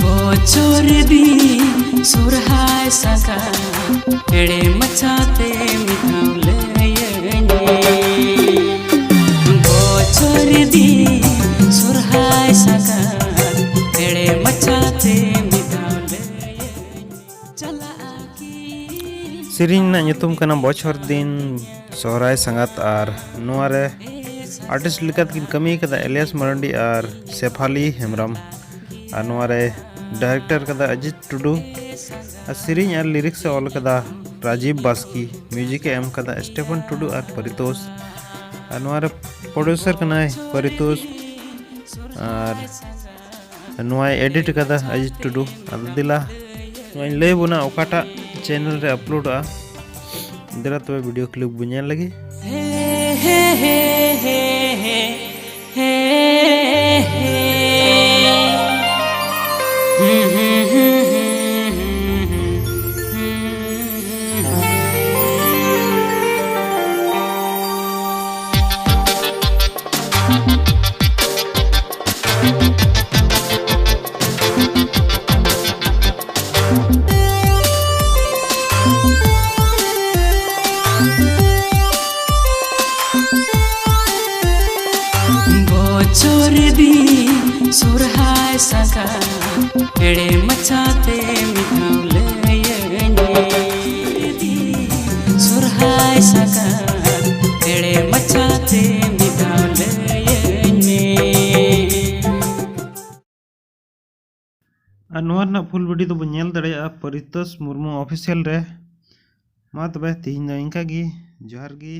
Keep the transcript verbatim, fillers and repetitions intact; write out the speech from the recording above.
ᱵᱚᱪᱷᱚᱨ ᱫᱤᱱ ᱥᱚᱨᱦᱟᱭ ᱥᱟᱸᱜᱟᱛ, ᱮᱲᱮ ᱢᱟᱪᱷᱟᱛᱮ ᱢᱤᱫ ᱫᱷᱟᱣ ᱞᱟᱹᱭᱟᱹᱧ ᱢᱮ᱾ ᱵᱚᱪᱷᱚᱨ ᱫᱤᱱ ᱥᱚᱨᱦᱟᱭ ᱥᱟᱸᱜᱟᱛ, ᱮᱲᱮ ᱢᱟᱪᱷᱟᱛᱮ ᱢᱤᱫ ᱫᱷᱟᱣ ᱞᱟᱹᱭᱟᱹᱧ ᱢᱮ᱾ ᱪᱟᱞᱟᱜᱼᱟ ᱠᱤ? ᱥᱮᱨᱮᱧ ᱨᱮᱱᱟᱜ ᱧᱩᱛᱩᱢ ᱠᱟᱱᱟ ᱵᱚᱪᱷᱚᱨ ᱫᱤᱱ ᱥᱚᱦᱨᱟᱭ ᱥᱟᱸᱜᱟᱛ, ᱟᱨ ᱱᱚᱣᱟ ᱨᱮ ᱟᱨᱴᱤᱥᱴ ᱞᱮᱠᱟᱛᱮ ᱠᱤᱱ ᱠᱟᱹᱢᱤ ᱠᱟᱫᱟ ᱮᱞᱤᱭᱟᱥ ᱢᱟᱨᱟᱱᱰᱤ ᱟᱨ ᱥᱮᱯᱷᱟᱞᱤ ᱦᱮᱢᱵᱨᱚᱢ, ᱟᱨ ᱱᱚᱣᱟ ᱨᱮ ᱰᱟᱭᱨᱮᱠᱴᱚᱨ ᱠᱟᱫᱟ ᱚᱡᱤᱛ ᱴᱩᱰᱩ, ᱟᱨ ᱥᱮᱨᱮᱧ ᱟᱨ ᱞᱤᱨᱤᱠᱥ ᱮ ᱚᱞ ᱠᱟᱫᱟ ᱨᱟᱡᱤᱵᱽ ᱵᱟᱥᱠᱤ, ᱢᱤᱣᱡᱤᱠ ᱮ ᱮᱢ ᱠᱟᱫᱟ ᱥᱴᱮᱯᱷᱟᱱ ᱴᱩᱰᱩ ᱟᱨ ᱯᱟᱨᱤᱛᱳᱥ, ᱟᱨ ᱱᱚᱣᱟ ᱨᱮ ᱯᱨᱚᱰᱭᱩᱥᱟᱨ ᱠᱟᱱᱟᱭ ᱯᱟᱨᱤᱛᱳᱥ, ᱟᱨ ᱱᱚᱣᱟᱭ ᱮᱰᱤᱴ ᱠᱟᱫᱟ ᱚᱡᱤᱛ ᱴᱩᱰᱩ᱾ ᱟᱫᱚ ᱫᱮᱞᱟ ᱱᱚᱣᱟᱧ ᱞᱟᱹᱭ ᱵᱚᱱᱟ ᱚᱠᱟᱴᱟᱜ ᱪᱮᱱᱮᱞ ᱨᱮ ᱟᱯᱞᱳᱰᱚᱜᱼᱟ᱾ ᱫᱮᱞᱟ ᱛᱚᱵᱮ ᱵᱷᱤᱰᱤᱭᱳ ᱠᱞᱤᱯ ᱵᱚᱱ ᱧᱮᱞ ᱞᱮᱜᱮ᱾ ᱵᱚᱪᱷᱚᱨ ᱫᱤᱱ ᱥᱚᱨᱦᱟᱭ ᱥᱟᱸᱜᱟᱛ, ᱮᱲᱮ ᱢᱟᱪᱷᱟᱛᱮ ᱢᱤᱫ ᱫᱷᱟᱣ ᱞᱟᱹᱭᱟᱹᱧ ᱢᱮ᱾ ᱥᱚᱨᱦᱟᱭ ᱥᱟᱸᱜᱟᱛ, ᱮᱲᱮ ᱢᱟᱪᱷᱟᱛᱮ ᱢᱤᱫ ᱫᱷᱟᱣ ᱞᱟᱹᱭᱟᱹᱧ ᱢᱮ᱾ ᱟᱨ ᱱᱚᱣᱟ ᱨᱮᱱᱟᱜ ᱯᱷᱩᱞ ᱵᱷᱤᱰᱤᱭᱳ ᱫᱚᱵᱚᱱ ᱧᱮᱞ ᱫᱟᱲᱮᱭᱟᱜᱼᱟ ᱯᱟᱨᱤᱛᱳᱥ ᱢᱩᱨᱢᱩ ᱚᱯᱷᱤᱥᱤᱭᱟᱞ ᱨᱮ᱾ ᱢᱟ ᱛᱚᱵᱮ ᱛᱮᱦᱮᱧ ᱫᱚ ᱤᱱᱠᱟ ᱜᱮ, ᱡᱚᱦᱟᱨ ᱜᱮ᱾